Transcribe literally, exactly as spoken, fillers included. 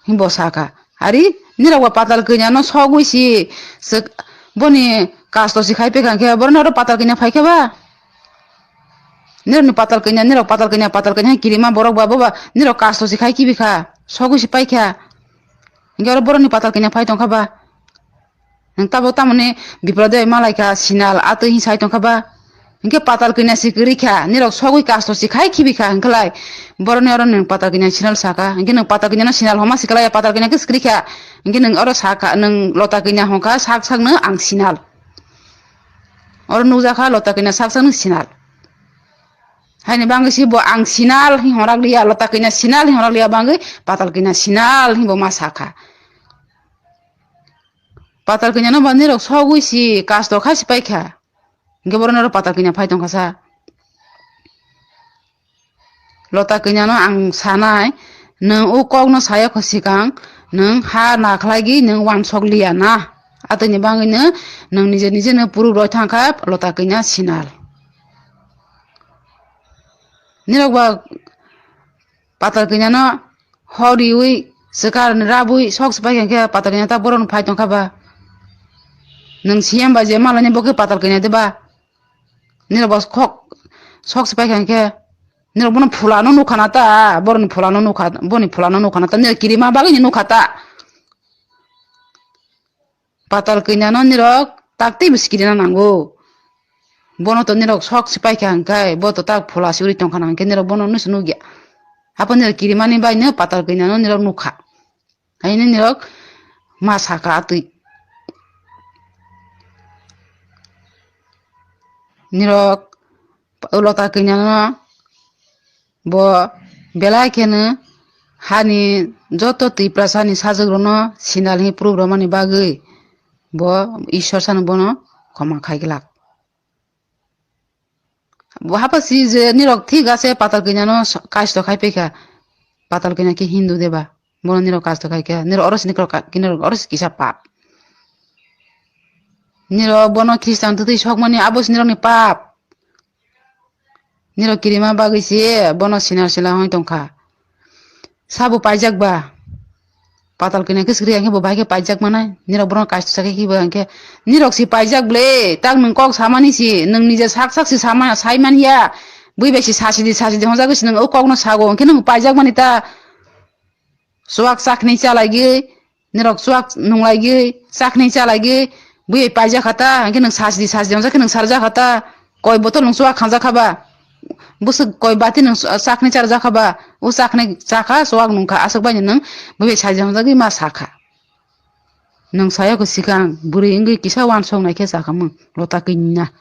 Himbo saka, "Ari, nirok ba patal kanya no sogwi si, sek, boni kasto si khai pekha khe, borok ni oro patal kanya phai khe ba? Nirok ni patal kanya, nirok patal kanya, patal kanya hai kirima borok ba, bo ba nirok kasto si khai kibi kha, sogwi si pai kha. Hingke oro borok ni patal kanya phai tong kha ba?" Nwng tabuk tamoni bipro de malaikha sinal atwi hin sai tongkha ba? Hinkhe patal kanya si kwrwi kha, nirok sogwi kasto si khai khibi kha, hinkhwlai boroni oro nwng patal kanya sinal saka, hinkhe nwng patal kanya no sinal homa si kwlai, patal kanya khe swkri kha, hinkhe nwng oro saka, nwng lota kanya hongkha sak sak no ang sinal. Oro nukjakha lota kanya sak sak no sinal. Haini bangwi si bo ang sinal hin horak liya, lota kanya sinal hin horak liya bangwi patal kanya sinal hin bo ma sakha. Patal kanya no ba nirok sogwi si kasto khai si paikha. Hinkhe borok no patal kanya phai tongkha sa. Lota kanya no ang sanai, nwng o kok no saya kho sikang, nwng ha na khlai gwi nwng wansok liya na. Atwini bangwi no nwng nije nije no puruk roi thangkha lota kanya sinal. Nirok ba patal kanya no horiwi, swkar rabwi, sok swpai khe patal kanya ta borok no phai tongkha ba? Nwng siyam ba je malani bo khe patal kanya de ba? Nirok ba khok sok swpai khe nirok bono phulano nukha na ta, boroni phulano nukha, boni phulano nukha na ta, nirok kirima bagwi ni nukha ta. Patal kanya no nirok tak tei bwswk kirina nango. Bono to nirok sok se paikha hwnkhe, bo to tak phola se uri tongkha na hwnkhe nirok bono nusu nukya. Hapo nirok kirimani bai no patal kanya no nirok nukha. Haino nirok ma saka atwi. Nirok lota kanya no bo belai kheno hani joto Tiprasani sajwk rokno sinal hinwi proof rwmani bagwi bo Ishwar sano bono khoma khai glak. Bo hapasi je nirok thik ase patal kanya no kaisto khai pekha, patal kanya khe Hindu deba? Bono nirok kasto khai khe, nirok oro sini kok ka-, nirok oro si kisa pap. Nirok bono Khristan twtwi sokmani abo si nirokni pap. Nirok kirima bagwi si bono sinar sila hoi tongkha. Sabo paijak ba? Patal kanya khe swkri ang khe bo bai khe paijak manai. Nirok bono kasto sakhe khiba ang khe. Nirok si paijak ble, tak nwng kok samani si, nwng nije sak sak si sama, sai man ya. Bui bai si sasi di, sasi di, honjagwi si nwng o kok no sago, ang khe nwng paijak mani ta. Chuak chakni chalaigwi, nirok chuak nunglaigwi, chakni chalaigwi, bui paijak kha ta, hwnkhe nwng sajdi sajdi wngjak khe nwng sarjak kha ta, koi botol nwng chuak khangjak kha ba, bwswk koi bati nwng chakni charjak kha ba, o chakni chakha chuak nungkha, aswk bai nwng bui sajdi wngjagwi ma sakha. Nwng saya kho sikang, bwrwi wngwi kisa uansuk naikhe sakha mwng, lota kanya.